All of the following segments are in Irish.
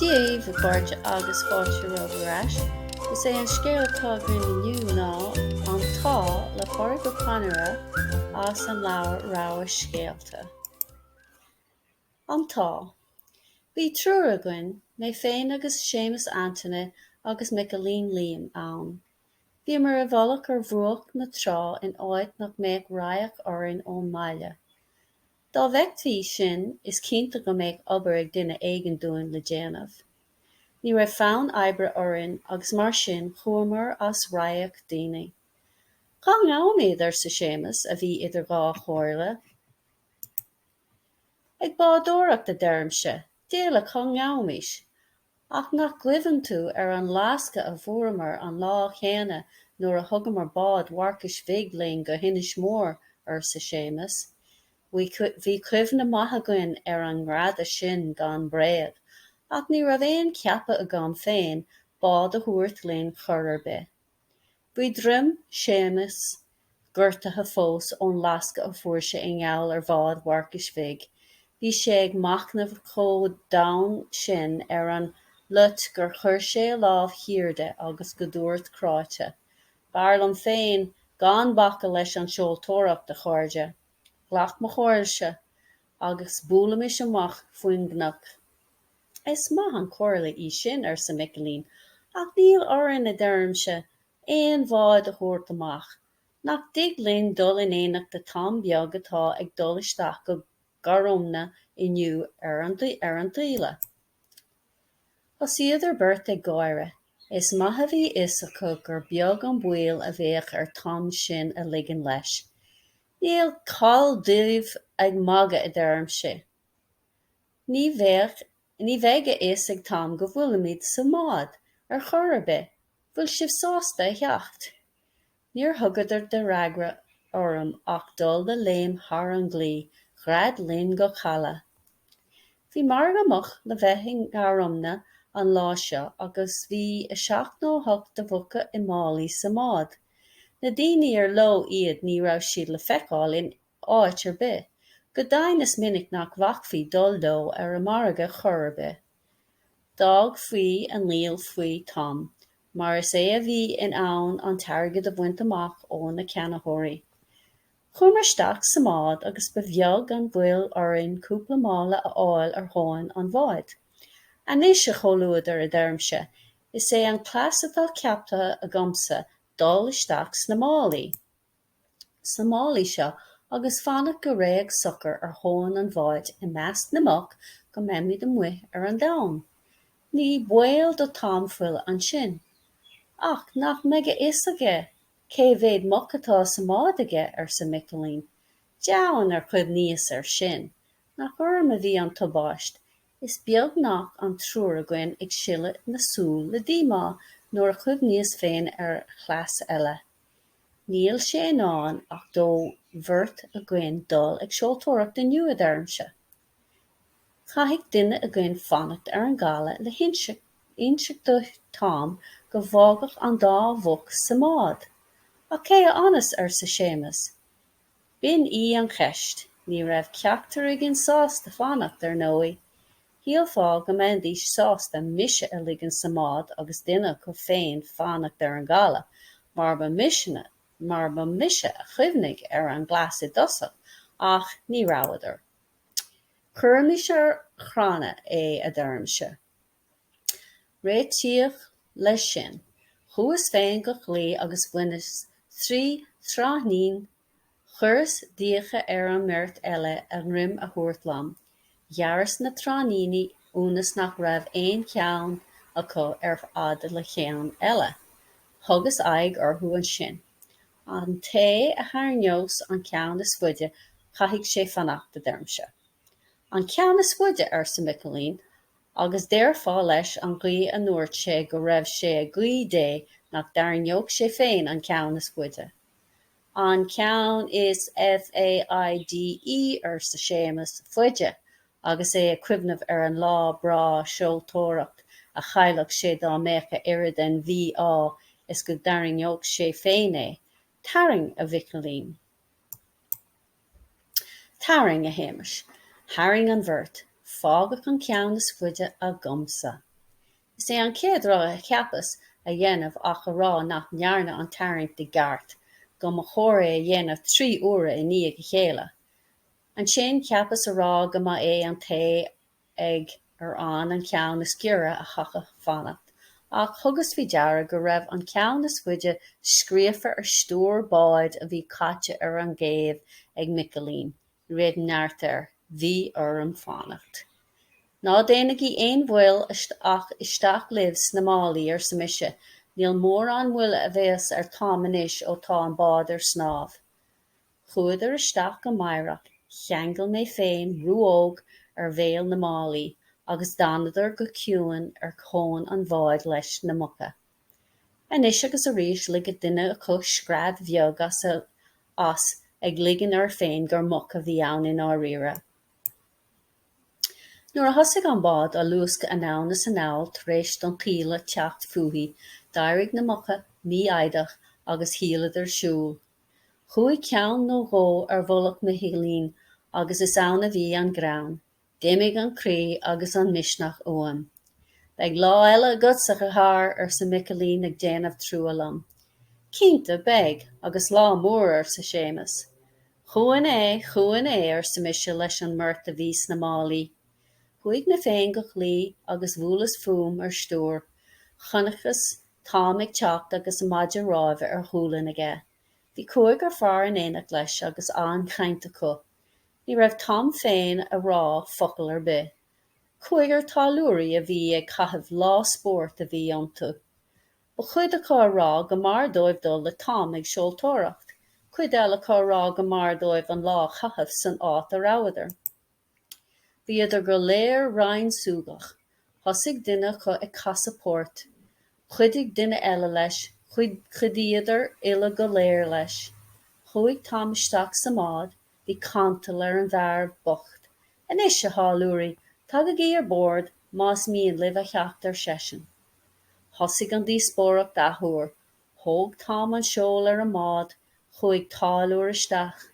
Dia dhaoibh, a chairde, agus fáilte romhaibh ar ais. Is é an scéal atá againn inniu ná An tÁdh le Pádraig Ó Conaire as an leabhar Rogha Scéalta. An tÁdh. Bhí triúr againn, mé féin agus Séamus Antaine agus Micilín Liam, ann. Bhíomar i bhfolach ar bhruach na trá in áit nach mbeadh radharc orainn ón mbaile. Dá bhfeicfí sinn is cinnte go mbeadh obair ag duine éigin dúinn le déanamh. Ní raibh fonn oibre orainn agus mar sin chuamar as radharc daoine. Cá ngabhaimid? arsa Séamus, a bhí idir dhá chomhairle. Ag bádóireacht, a deirimse, Diabhal cá ngabhaimis? Ach nach gcuimhin tú ar an lascadh a fuaireamar an lá cheana nuair a thugamar bád Mharcais Bhig linn go hInis Mór, arsa Séamus. Bhí cuimhne maith againn ar an ngreadadh sin gan bréag, ach ní raibh aon cheapadh agam féin bád a thabhairt linn chor ar bith. Bhí droim Shéamais gortaithe fós ón lascadh a fuair sé i ngeall ar bhád Mharcais Bhig. Bhí sé ag machnamh chomh domhain sin ar an loit gur chuir sé a lámh thiar de agus go dúirt cráite, B'fhearr liom féin gan bacadh leis an seoltóireacht, a chairde. Glac mo chomhairlese agus buailimis amach faoin gcnoc. Is maith an chomhairle í sin, arsa Micilín, ach níl orainn, a deirimse, aon bhád a thabhairt amach. Nach dtig linn dul in éineacht le Tom beag atá ag dul isteach go Garumna inniu ar an taoille? Thosaíodar beirt ag gáire. Is maith a bhí fhios acu gur beag an baol a bheadh ar Tom sinn a ligean leis. Níl call daoibh ag magadh, a deirimse. Ní bheadh, ní bheidh a fhios ag Tom go bhfuilimid sa mbád ar chor ar bith. Bhfuil sibh sásta a theacht? Níor thugadar de fhreagra orm ach dul de léim thar an gclaí. Ghread linn go caladh. Bhí margadh muc le bheith i nGarumna an lá seo agus bhí a seacht nó a hocht de mhuca i málaí sa mbád. Na daoine ar leo iad ní raibh siad le feiceáil in áit ar bith. Go deimhin is minic nach bhacfaí dul leo ar an margadh chor ar bith. D'fhágfaí a ndíol faoi Tom, mar is é a bhí in ann an t-airgead a bhaint amach ó na ceannaitheoirí. Chuamar isteach sa mbád agus ba bheag an mhoill orainn cúpla mála a fháil ar thóin an bháid. Anois, a chomhluadar, a deirimse, is é an cleas atá ceaptha agamsa dul isteach sna málaí. sna málaí seo agus fanacht go réidh socair ar thóin an bháid i measc na muc go mbeimid amuigh ar an domhan. Ní baol do Tom filleadh ansin. Ach nach mbeidh a fhios aige cé mhéad muc atá sa mbád aige, arsa Micilín. Deamhan ar chuimhníos air sin. Nach orm a bhí an tubaist. Is beag nach an triúr againn ag sileadh na súl le díomá nuair a chuimhníos féin ar chleas eile. Níl sé i ndán ach do bheirt againn dul ag seoltóireacht inniu, a deirimse. Caithfidh duine againn fanacht ar an gcaladh le hinseacht do Tom go bhfágadh an dá mhuc sa mbád. Ach cé a fhanas? arsa Séamus. B'in í an cheist. Ní raibh ceachtar againn sásta fanacht, ar ndóigh. Shílfeá go mbeidís sásta mise a ligean sa mbád agus duine acu féin fanacht ar an gcaladh, mar ba mise mar ba mise a chuimhnigh ar an gcleas i dtosach, ach ní rabhadar. Cuirimis ar chranna é, a deirimse. Réitíodh leis sin. Chuas féin go claí agus bhaineas trí thráithnín Chuireas d'fhiacha ar an mbeirt eile a ndroim a thabhairt liom. Ghearras na tráithníní ionas nach raibh aon cheann acu ar fhad le ceann eile. Thugas aghaidh orthu ansin. An té a tharraingeos an ceann is faide caithfidh sé fanacht, a deirimse. An ceann is faide, arsa Micilín, agus déarfá leis an gcaoi a ndúirt sé go raibh sé ag guí Dé nach dtarraingeodh sé féin an ceann is faide. An ceann is F-A-I-D-E, arsa Séamus, faide, agus é ag cuimhneamh ar an lá breá seoltóireachta a chaillfeadh sé dá mbeadh a oiread den mhí-ádh is go dtarraingeodh sé féin é. Tarraing, a Mhicilín. Tarraing, a Shéamais. Tharraing an bheirt. Fágadh an ceann is faide agamsa. Is é an chéad rud a cheapas a dhéanamh ach a rá nach ndearnadh an tarraingt i gceart, go mba chóir é a dhéanamh 3 huaire i ndiaidh a chéile. Ansin cheapas a rá go mba é an t-é ag ar fhan an ceann is giorra a chaithfeadh fanacht, ach thugas faoi deara go raibh an ceann is faide scríofa ar stiúir báid a bhí caite ar an gcéibh ag Micilín. Ní raibh neart air. Bhí orm fanacht. Ná déanaigí aon mhoill ach isteach libh sna málaí, arsa mise, níl mórán moille a bheas ar Tom anois ó tá an bád ar snámh. Chuadar isteach go meidhreach, cheangail mé féin ruóg ar bhéal na málaí, agus d'fhanadar go ciúin ar thóin an bháid leis na muca. Anois agus arís ligeadh duine acu scread bheag as, ag ligean air féin gur muc a bhí ann i ndáiríre. Nuair a thosaigh an bád á luascadh anonn is anall tar éis don taoille teacht fúithi, d'éirigh na muca mífhoighdeach agus shíleadar siúl. Chuaigh ceann nó dhó ar mhullach Mhicilín agus is ann a bhí an greann. D'imigh an croí agus an misneach uaim. Beidh lá eile agatsa, a dheartháir, arsa Micilín ag déanamh trua liom. Cinnte, beidh, agus lá mór, arsa Séamus. Chugainn é, chugainn é, arsa mise leis an mbeirt a bhí sna málaí. Chuaigh mé féin go claí agus bhuaileas fúm ar stiúir. Chonaiceas Tom ag teacht agus a mhaide ráimhe ar ghualainn aige. Bhí cúigear fear in éineacht leis agus an-chaint acu. Ní raibh Tom féin a rá focal ar bith. Cúigear táilliúirí a bhí ag caitheamh lá spóirt a bhí iontu. Ba chuid acu a rá go mb'fhearr dóibh dul le Tom ag seoltóireacht, cuid eile acu a rá go mb'fhearr dóibh an lá a chaitheamh san áit a rabhadar. Bhíodar go léir righin súgach. Thosaigh duine acu ag casadh poirt. Chuidigh duine eile leis, chuidíodar uile go léir leis. Chuaigh Tom isteach sa mbád, Bhí cantal ar an bhfear bocht. Anois, a tháilliúirí, tagaigí ar bord más mian libh a theacht, ar seisean. Thosaigh an díospóireacht athuair. Thóg Tom an seol ar an mbád. Chuaigh táilliúir isteach.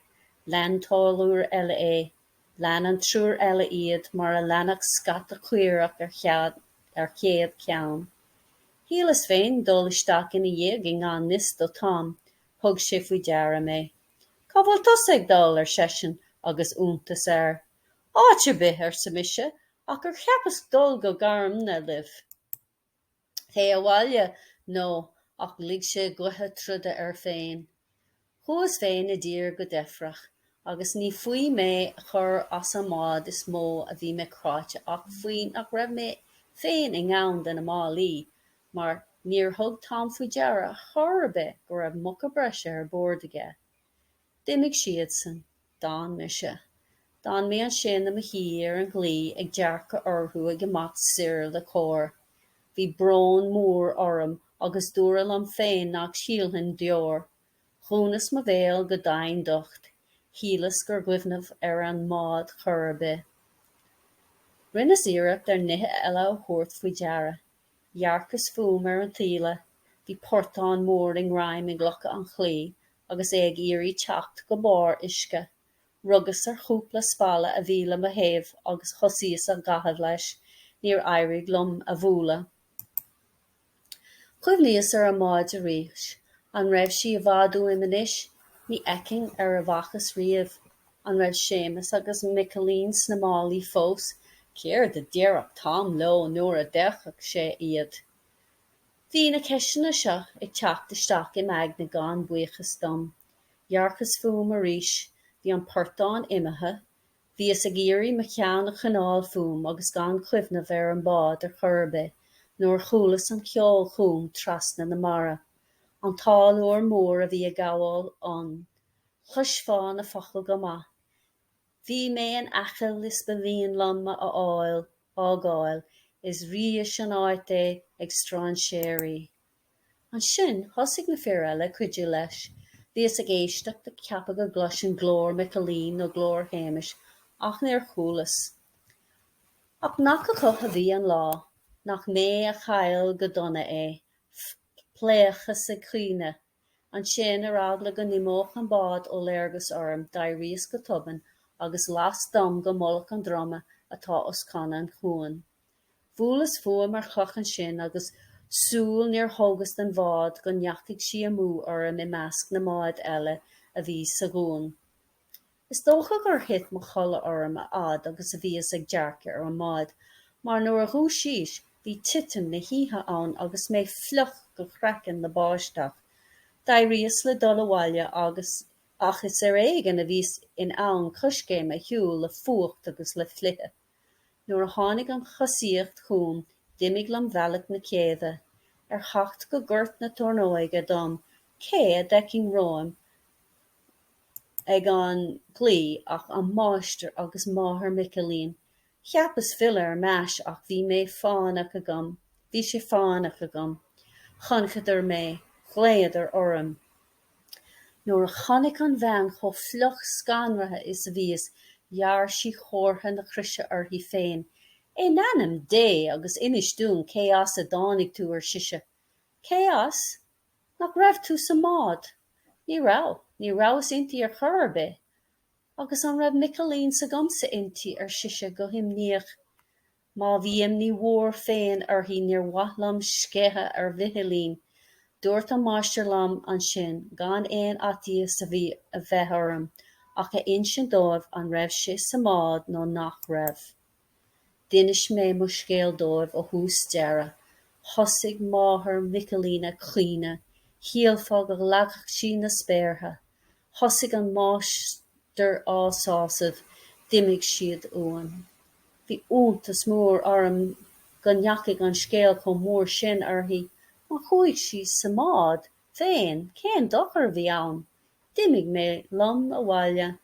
Lean táilliúir eile é. Lean an triúr eile iad mar a leanfadh scata caorach ar chéad cheann. Shíleas féin dul isteach ina dhiaidh i ngan fhios do Tom. Thug sé faoi deara mé. Cá bhfuil tusa ag dul? ar seisean agus iontas air. Áit ar bith, arsa mise, ach gur cheapas dul go Garmna libh. Téigh abhaile nó ach lig sé guth troda air féin. Chuas féin i dtír go deifreach, agus ní faoi mé a chur as an mbád is mó a bhí mé cráite ach faoi nach raibh mé féin i ngann do na málaí, mar níor thug Tom faoi deara chor ar bith go raibh muca breise ar bord aige. D'imigh siadsan. D'fhan mise. D'fhan mé ansin i mo shuí ar an gclaí ag dearcadh orthu ag imeacht soir le cóir. Bhí brón mór orm agus dúradh liom féin nach silfinn deor. Dhúnas mo bhéal go domhain docht. Shíleas gur chuimhneamh ar an mbád chor ar bith. Rinneas iarracht ar nithe eile a thabhairt faoi deara. Dhearcas fúm ar an taoille. Bhí portán mór i ngreim i gclocha an chlaí agus é ag iarraidh teacht go barr uisce. Rugas ar chúpla spalla a bhí le mo thaobh agus thosaíos á gcaitheamh leis. Níor éirigh liom a bhualadh. Chuimhníos ar an mbád arís. An raibh sí i bhfad uaim anois? Ní fheicfinn ar a bhfacthas riamh. An raibh Séamus agus Micilín sna málaí fós? Céard a déarfadh Tom leo nuair a d'fheicfeadh sé iad? Bhí na ceisteanna seo ag teacht isteach im aigne gan buíochas dom. Dhearcas fúm arís. Bhí an portán imithe. Bhíos ag iarraidh mo cheann a choinneáil fúm agus gan cuimhneamh ar an mbád ar chor ar bith nuair a chualas an ceol chugam trasna na mara. An táilliúir mór a bhí ag gabháil fhoinn. Chloisfeá na focail go maith. Bhí mé in Acaill is ba mhian liom a fháil, fhágáil, is rís an áit é ag strainséirí. Ansin thosaigh na fir eile ag cuidiú leis. Bhíos ag éisteacht ag ceapadh go gcloisfinn glór Mhicilín nó glór Shéamais ach níor chualas. Ach nach acu a bhí an lá. Nach mé a chaill go dona é. Phléascas ag caoineadh. Ansin, ar eagla go n-imeodh an bád ó léargas orm, d'éiríos go tobann agus las dom go mullach an droma atá os cionn an chuain. Bhuaileas fúm ar chloch ansin agus súil níor thógas den bhád go ndeachaigh sí amú orm i measc na mbád eile a bhí sa gcuan. Is dócha gur thit mo chodladh orm a fhad agus a bhíos ag dearcadh ar an mbád, mar nuair a dhúisíos bhí titim na hoíche ann agus mé fliuch go craiceann le báisteach. D'éiríos le dul abhaile agus ach is ar éigean a bhíos in ann coiscéim a shiúl le fuacht agus le fliuchadh. Nuair a tháinig an chosaíocht chugam d'imigh liom bealach na céibhe. Ar theacht go Gort na Tornóige dom cé a d'fheicfinn romham ag an gclaí ach an máistir agus máthair Mhicilín. Cheapas filleadh ar m'ais ach bhí mé fánach agam, bhí sé fánach agam. Chonaiceadar mé, ghlaodar orm. Nuair a chonaic an bhean chomh fliuch scanraithe is a bhíos, ghearr sí comhartha na croise uirthi féin. In ainm Dé agus inis dúinn cé as a dtáinig tú, ar sise. Cé as? Nach raibh tú sa mbád? Ní raibh, ní rabhas inti ar chor ar bith. Agus an raibh Micilín s'agamsa inti, ar sise go himníoch. Má bhí imní mhór féin uirthi níor mhaith liom sceitheadh ar Mhicilín. Dúirt an máistir liom ansin gan aon fhaitíos a bheith orm ach a insint dóibh an raibh sé sa mbád nó nach raibh. D'inis mé mo scéal dóibh ó thús deireadh. Thosaigh máthair Mhicilín ag caoineadh. Shílfeá go leagfadh sí na spéartha. Thosaigh an máistir á sásamh. D'imigh siad uaim. Bhí iontas mór orm go ndeachaigh an scéal chomh mór sin uirthi. Má chuaigh sí sa mbád féin, cén dochar a bhí ann? D'imigh mé liom abhaile.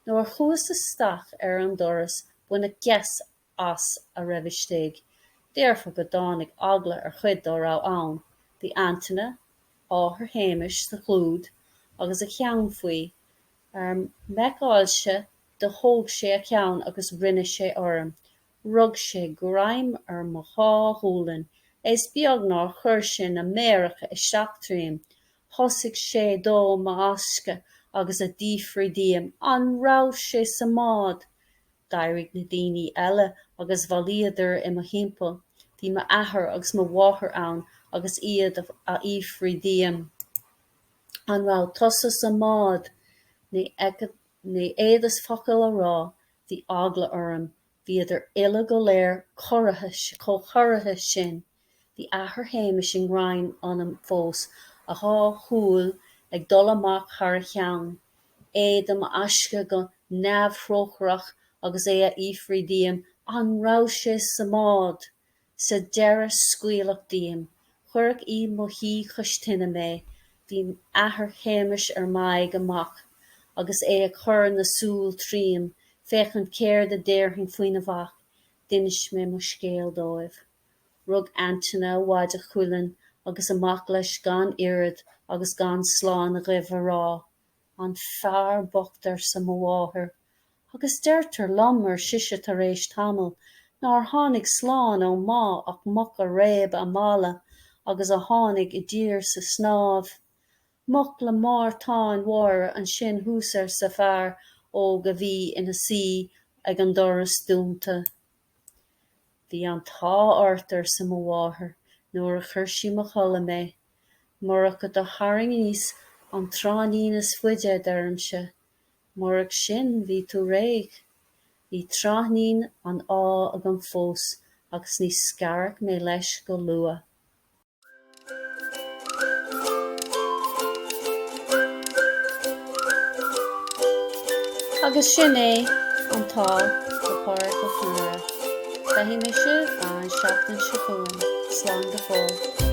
Nuair a chuas isteach ar an doras baineadh geit as a raibh istigh. Déarfá go dtáinig eagla ar chuid dá raibh ann. Bhí Antaine, athair Shéamais, sa chlúid agus a cheann faoi. Ar m'fheiceáilse do thóg sé a cheann agus rinne sé orm. Rug sé greim ar mo dhá ghualainn. Is beag nár chuir sé na méaracha isteach tríom. Thosaigh sé do m'fháisceadh agus a d'fhiafraí díom an raibh sé sa mbád. D'éirigh na daoine eile agus bhailíodar i mo thimpeall. Bhí m'athair agus mo mháthair ann agus iad a fhiafraí díom an raibh tusa sa mbád. Ní fhéadas focal a rá, bhí eagla orm. Bhíodar uile go léir corraithe, chomh corraithe sin. Bhí athair Shéamais i ngreim ionam fós, a dhá shúil ag dul amach thar a cheann, é do m'fháisceadh go neamhthrócaireach agus é a fhiafraí díom an raibh sé sa mbád. Sa deireadh scaoileadh díom. Cuireadh i mo shuí cois tine mé. Bhí athair Shéamais ar m'aghaidh amach agus é ag cur na súl tríom féachaint céard a déarfainn faoina mhac. D'inis mé mo scéal dóibh. Rug Antaine a mhaide cuilinn agus amach leis gan oiread agus gan slán agaibh a rá. An fear bocht arsa mo mháthair. Agus deirtear liom, ar sise tar éis tamaill, nár tháinig slán ón mbá ach muc a réab a mala agus a tháinig i dtír sa snámh. Muc le Mártan Mháire ansin thuas arsa fear óg a bhí ina suí ag an doras dúnta. Bhí an t-ádh ort, arsa mo mháthair nuair a chuir sí mo chodladh mé. Murach go do tharraingíos an tráithnín is faide, a deirimse. Murach sin bhí tú réidh. Bhí tráithnín an ádh agam fós agus ní scarfadh mé leis go luath. Agus sin é an t-ádh do Phádraic Ó Conaire. Feicfidh mé sibh an seachtain seo chugainn. Slán go fóill.